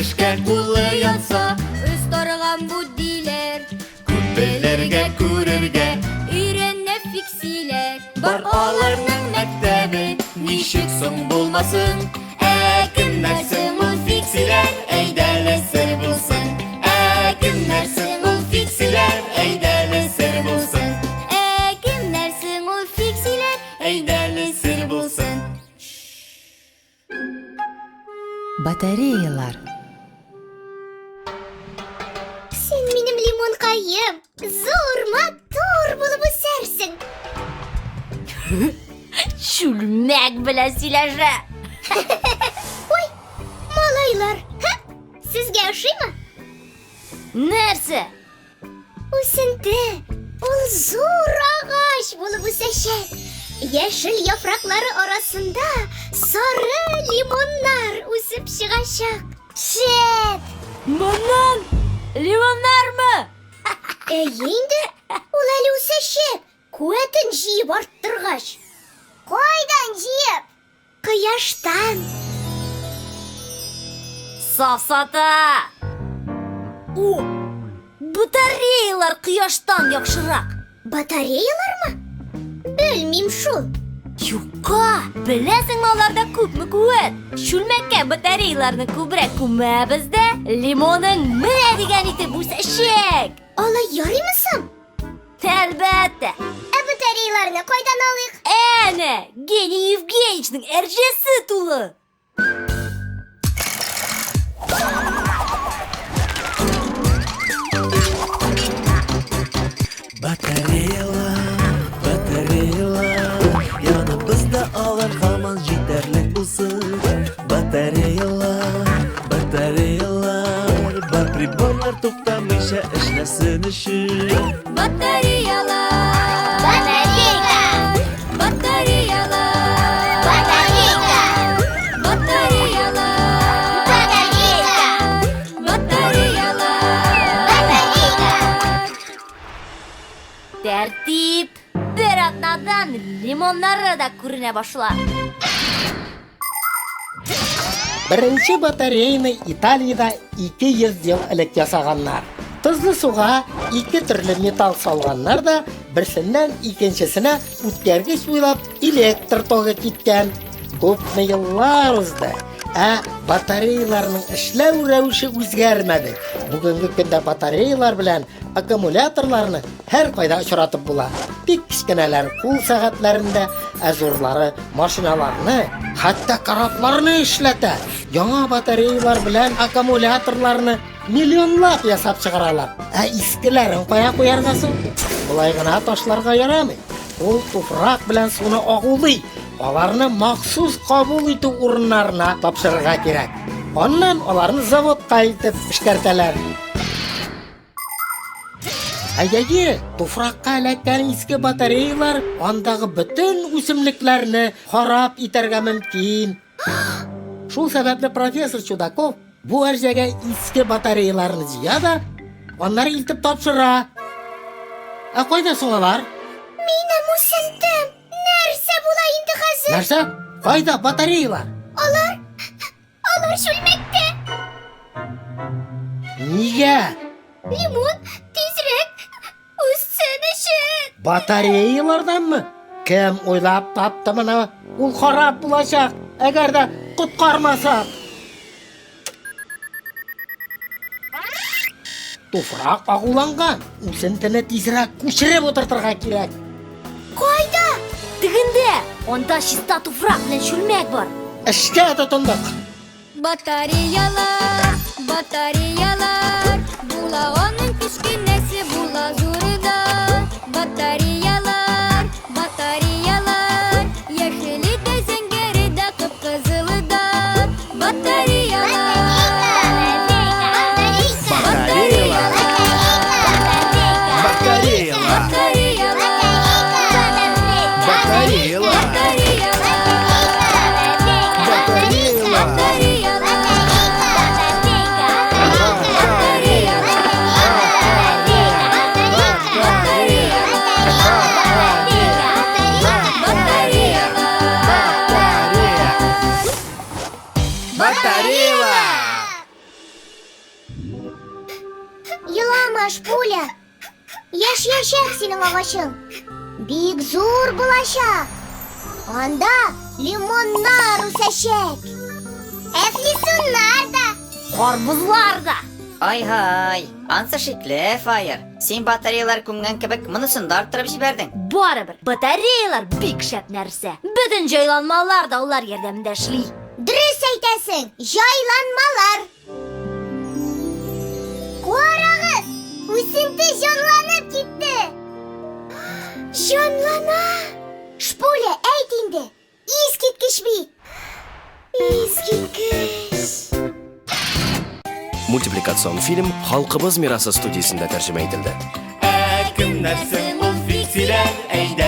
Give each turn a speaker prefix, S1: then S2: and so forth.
S1: эшкә кулы янса.
S2: Остарган бу диләр.
S1: Күп белергә, күрергә.
S2: Өйрәнә фиксиләр.
S1: Бар аларның мәктәбе, ничек соң булмасын? Ә кемнәр соң ул фиксиләр? Әйдәле сер булсын. Ә кемнәр соң ул фиксиләр? Әйдәле сер булсын.
S2: Ә кемнәр соң ул фиксиләр?
S1: Әйдәле сер булсын.
S3: Батареялар.
S4: Син минем лимонкаем, зур, матур булып үсәрсең.
S2: Чүлмәк белән сөйләшә.
S4: Ой, малайлар, һа, сезгә ошыймы?
S2: Нәрсә?
S4: Үсенте, ул зур агач булып үсәчәк. Яшел яфраклары арасында сары лимоннар үсеп чыгачак. Шәп!
S2: Моннан лимоннармы?
S4: Әйе инде, ул әле үсәчәк, куәтен җыеп арттыргач. Кайдан җыеп? Кояштан.
S2: Сафсата! О, батареялар кояштан яхшырак.
S4: Батареялармы? Белмим шул.
S2: Юкка! Беләсеңме аларда күпме куәт? Чүлмәккә батареяларны күбрәк күмәбез дә, лимоның менә дигән итеп үсәчәк.
S4: Алай ярыймы соң?
S2: Әлбәттә.
S4: Ә батареяларны кайдан алыйк?
S2: Әнә, Гений Евгеньевичның әрҗәсе тулы.
S5: Батареялар, батареялар, яныбызда алар һаман җитәрлек булсын. Батареялар, батареялар, бар приборлар туктамыйча эшләсен өчен.
S2: Батареялар.
S4: Батарейка!
S2: Батареялар.
S4: Батарейка!
S2: Батареялар.
S4: Батарейка!
S2: Батареялар.
S4: Батарейка!
S2: Тәртип. Бер атнадан лимоннары да күренә башлар.
S6: Беренче батарейны Италиядә 200 ел элек ясаганнар. Тозлы суга ике төрле металл салганнар да, берсеннән икенчесенә үткәргеч буйлап электр тогы киткән. Күпме еллар узды, ә батареяларның эшләү рәвеше үзгәрмәде. Бүгенге көндә батареялар белән аккумуляторларны һәркайда очратып була. Бик кечкенәләр кул сәгатьләрендә, ә зурлары машиналарны, хәтта корабларны эшләтә. Яңа батареялар белән аккумуляторларны миллионлап ясап чыгаралар. Ә искеләрен кая куярга соң? Болай гына ташларга ярамый. Ул туфрак белән суны агулый. Аларны махсус кабул итү урыннарына тапшырырга кирәк. Аннан аларны заводка илтеп эшкәртәләр. Әйе, туфракка эләккән иске батареялар андагы бөтен үсемлекләрне харап итәргә мөмкин. Шул сәбәпле профессор Чудаков бу әрҗәгә иске батареяларны җыя да, аннары илтеп тапшыра. Ә кайда соң алар?
S4: Минем үсентем! Нәрсә була инде хәзер?
S6: Нәрсә? Кайда батареялар?
S4: Алар, алар чүлмәктә.
S6: Нигә?
S4: Лимон тизрәк үссен өчен.
S6: Батареяларданмы? Кем уйлап тапты моны? Ул харап булачак, әгәр дә коткармасак. Туфрак агуланган. Үсентене тизрәк күчереп утыртырга кирәк.
S4: Кайда?
S2: Тегендә, анда чиста туфрак белән чүлмәк бар.
S6: Эшкә тотындык.
S2: Батареялар, батареялар, була аның кечкенәсе, була зуры да. Батареялар, батареялар, яшеле дә, зәңгәре дә, кып-кызылы да. Батареялар,
S5: Батареялар.
S1: Батареялар.
S2: Батареялар,
S1: Батареялар.
S2: батареялар,
S1: Батареялар.
S4: Елама, Шпуля. Яшьячәк синең агачың. Бик зур булачак. Анда лимоннар үсәчәк. Әфлисуннар да.
S2: Карбызлар да.
S3: Ай-һай, ансы шикле, Фаер. Син батареялар күмгән кебек, монысын да арттырып җибәрдең.
S2: Барыбер, батареялар бик шәп нәрсә. Бөтен җайланмалар да алар ярдәмендә эшли.
S4: Дөрес әйтәсең, җайланмалар. Карагыз, үсенте җанланып китте. Җанлана. Шпуля, әйт инде. Искиткеч бит. Искиткеч.
S7: Мультипликацион фильм Халкыбыз мирасы студиясендә тәрҗемә ителде.
S1: Ә кемнәр соң ул фиксиләр? Әйдә.